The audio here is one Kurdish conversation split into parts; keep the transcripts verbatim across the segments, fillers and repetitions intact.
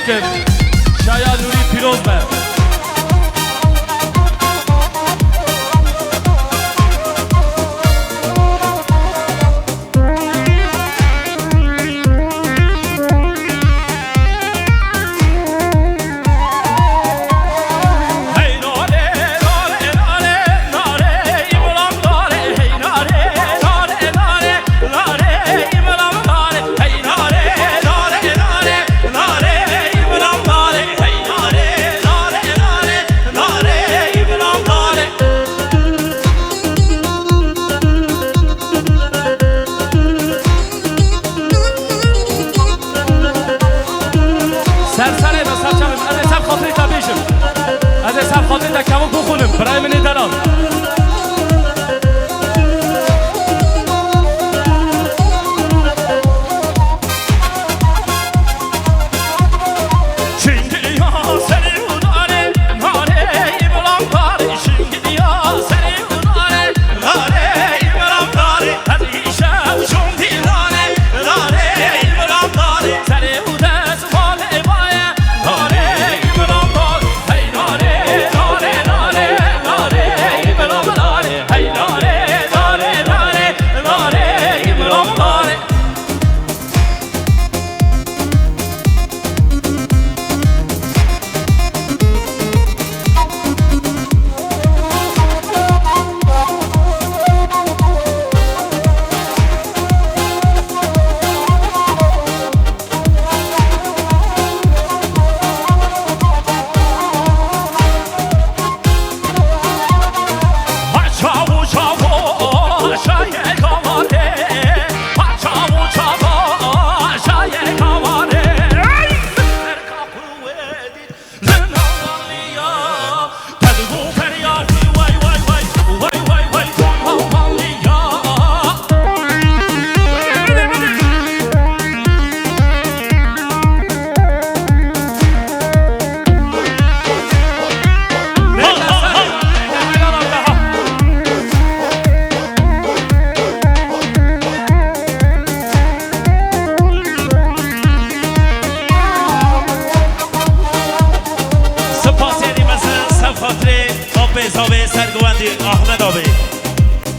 Şaya Nûrî pîroz be. Ser serê me, ser çavê me. Ez ê ser xatirê te bêjim. Ez ê ser xatirê te kevok bixwînim. Birayê min ê delal. Spasiyê mezin ser xatirê apê zavê sergowendî Ahmed abî.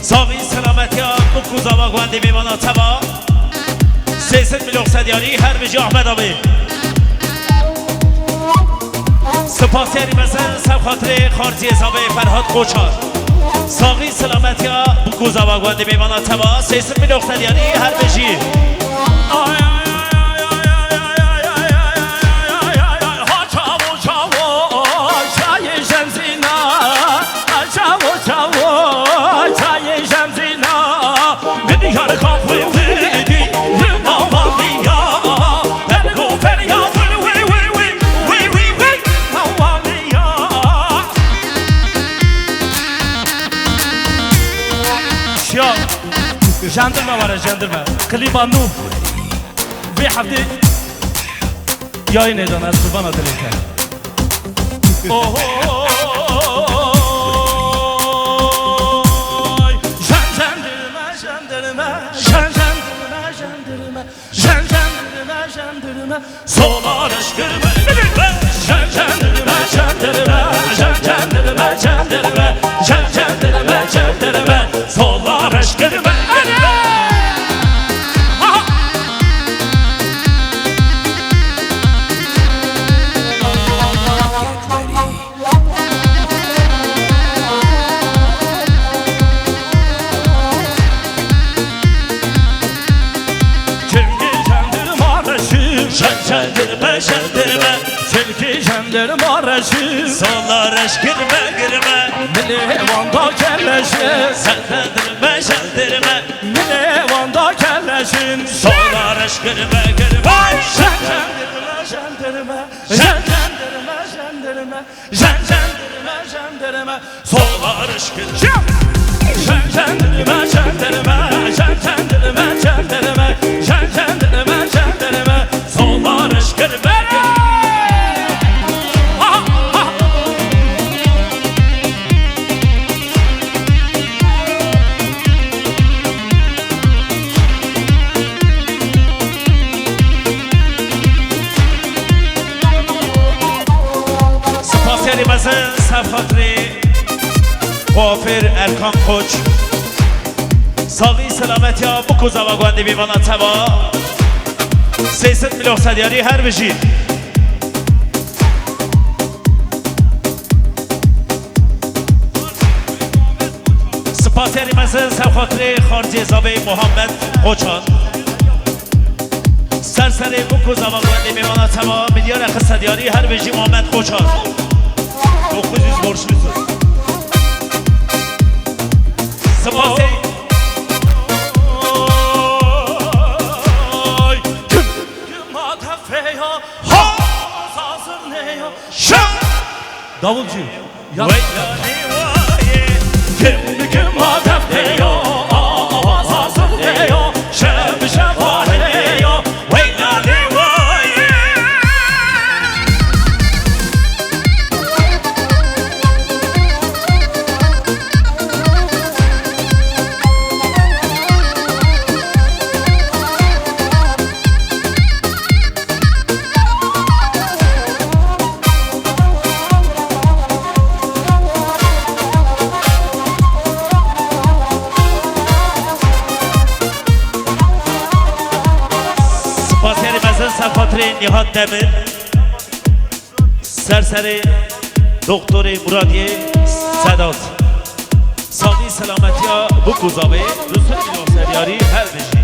Saxî selametiya bikû zava guhwendî mêvana teva. Sê sed milyon sedyanî her bijî Ahmed abî. Spasiyê mezin ser xatirê xarziyê zavê Ferhat Koçar. Saxî selametiya bikû zava guhwendî mêvana teva. Sê sed milyon sedyanî her bijî. Ya, jandarma were, jandarma. Kliba nû. Vê heftê yayın êdan ez qurbana dilê te. Ohoy! Jan jandarma, jandarma, jan jandarma, jandarma, jan jandarma, jandarma. Solar aşkırma, jan jandarma, jandarma, jan jandarma, jandarma, jan jandarma, jandarma. Solar aşkırma. Çimkî jandarma reşî. Jan jandarma, jandarma. Çimkî jandarma reşî. Solar aşkırma, gırma. Milê wanda keleşi. Jandarma, jandarma. Milê wanda keleşin. Solar aşkırma, gırma. Jandarma, jandarma. Jandarma, jandarma. Jan jandarma, jandarma. Solar aşkırma. Jan jandarma, jandarma. Jan jandarma, jandarma. Jan jandarma, jandarma. Solar aşkırma. Ser xatirê kuafêr Erkan Koç. Saxî selametiya biko zava guhêndê mêvana teva. Sê sed milyon sediyarî her bijî. Spasiyerî mezin ser xatirê xarcê zavê Muhammed Koçan. Ser serê biko zava guhêndê mêvana teva milyarek sediyarî her bijî Muhammed Koçan. Dokuz yüz borçlusun. Spasiyerî. Kim, kim, kim, ha, tefeya, ha, zazır ne ya? Şa! Davulcu. Ya. Vay, ya, ne vay, kim, kim, ha, tefeya, ha, ha, zazır ne ya? Şem, şem, ha, ne ya? Vay, ya, ne vay. Spasiyerî mezin ser xatirê Nihat Demir. Ser serê doktorê Muradiyê Sedat. Saxî selametiya biko zavê, du sed milyon sediyarî her bijî.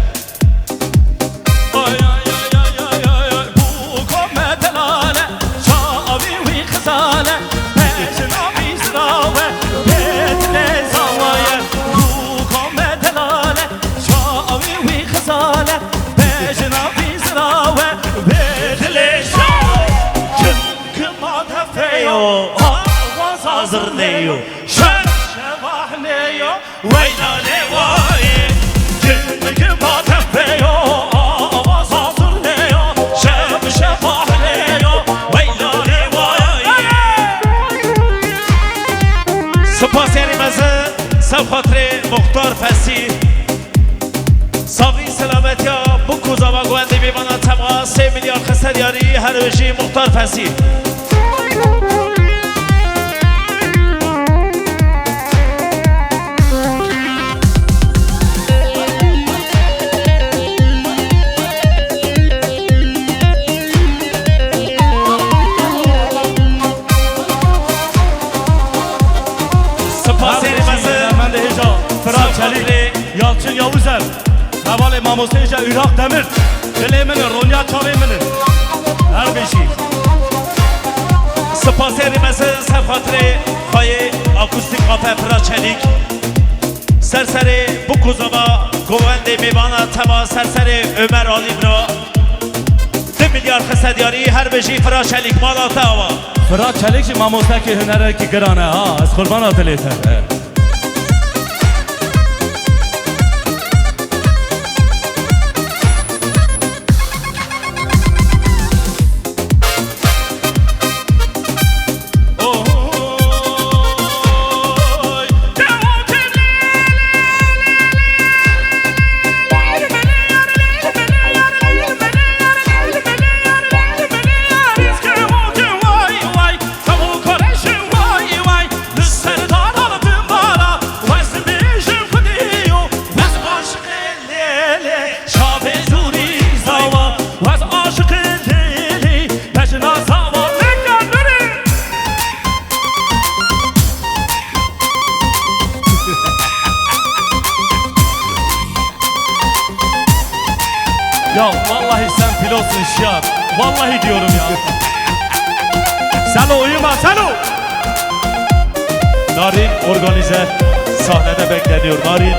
Ay, ay, ay, ay, ay, ay, ay, bûko me delale, çavî wî xizale, bejna wî zirawe, bê dilê zawaye, bûko me delale, çavî wî xizale, bejna wî zirawe, bê dilê zawaye. Kim, kim, ma defeyo, awa zazirneyo, şer şevahneyo. Weyla lê wayê, kim, kim, ha tepeyo, awa zazirneyo, şem, şevahneyo, weyla lê wayê. Spasiyerî mezin ser xatirê Muxtar Fesî. Saxî selametiya biko zava guhêndê mêvana teva sê milyar xeser yarî her bijî Muxtar Fesî. Spasiyerî mezin. Hemendê hêja Firat Çelîk, Yalçın Yavuzer. Hevalê mamoste hêja Üraq Demir. Dilê min in, ronya çavê min in. Her bijî. Spasiyerî mezin ser xatirê xayê Akustîk Kafe Firat Çelîk. Ser serê biko zava guhêndê mêvana teva ser serê Ömer Alî bira. Du milyar xeser yarî her bijî Firat Çelîk, mala te ava. Firat Çelîk jî mamostekî hunerekî giran e ha. Ez qurbana dilê te. Lê, lê, çavê zûrî zawa, wez aşiqê lê, lê, bejna zawa, meka nurê. Ya vallahi sen pilotsun Şiar. Vallahi diyorum ya. Selo, uyuma, Selo. Narin organize sahnede bekleniyor. Narin.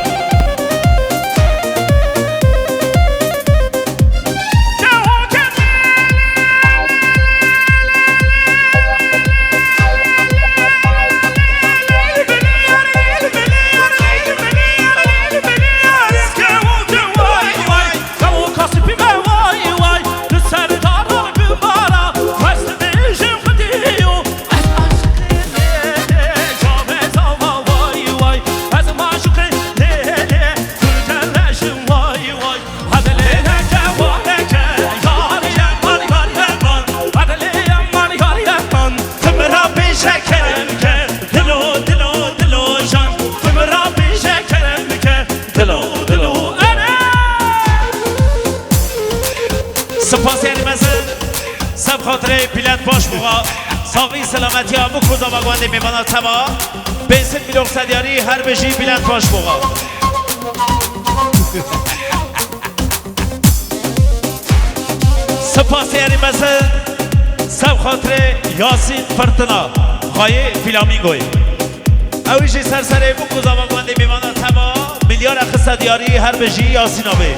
Spasiyerî mezin, seb xatirê Bülent Başbuğa, saxî selametiya hemû koza ve guhêndê mêvana tema, pênc sed mîlyon sediyarî her bijî Bülent Başbuğa. Spasiyerî mezin, seb xatirê Yasîn Fırtına, xayê Flamingoyê. Ew jî ser serê hemû koza ve guhêndê mêvana tema, milyara xiste diyarî her bijî Yasîna bê.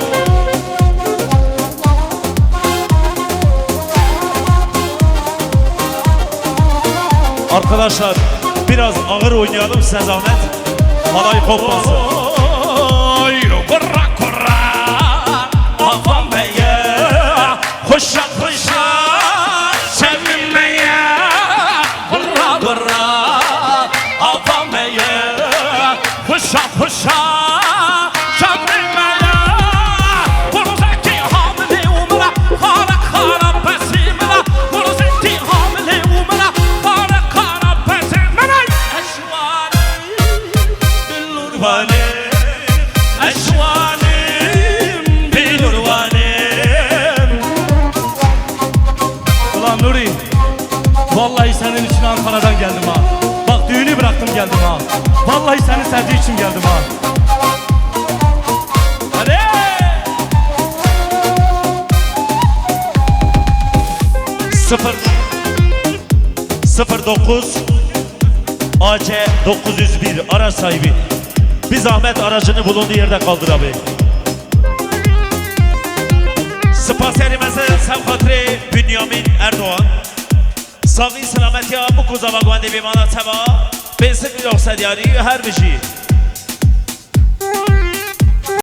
Arkadaşlar, biraz ağır oynayalım size zahmet. Halay kopmasın. Oy, kurra kurra, avam beye, xuşa xuşa, sevinmeye, kurra kurra, avam beye, xuşa xuşa, sevinmeye. Kurzekî hamilê û mira, xara xara pesî mira, kurzekî hamilê û mira, xara xara pesî mira. Eşwanî, billur vanê, eşwanî, billur vanê. Ulan Nuri, vallahi senin için Ankara'dan geldim ha. Bak düğünü bıraktım geldim ha. Vallahi seni sevdiği için geldim ha. Hadi! Sıfır, sıfır dokuz, A C dokuz yüz bir araç sahibi. Bir zahmet aracını bulunduğu yerde kaldır abi. Spasiyerî mezin, seb xatirê Bünyamin Erdoğan. Saxî selametiya hemû koza ve guhêndê mêvana tema, pênc sed mîlyon sediyarî her bijî.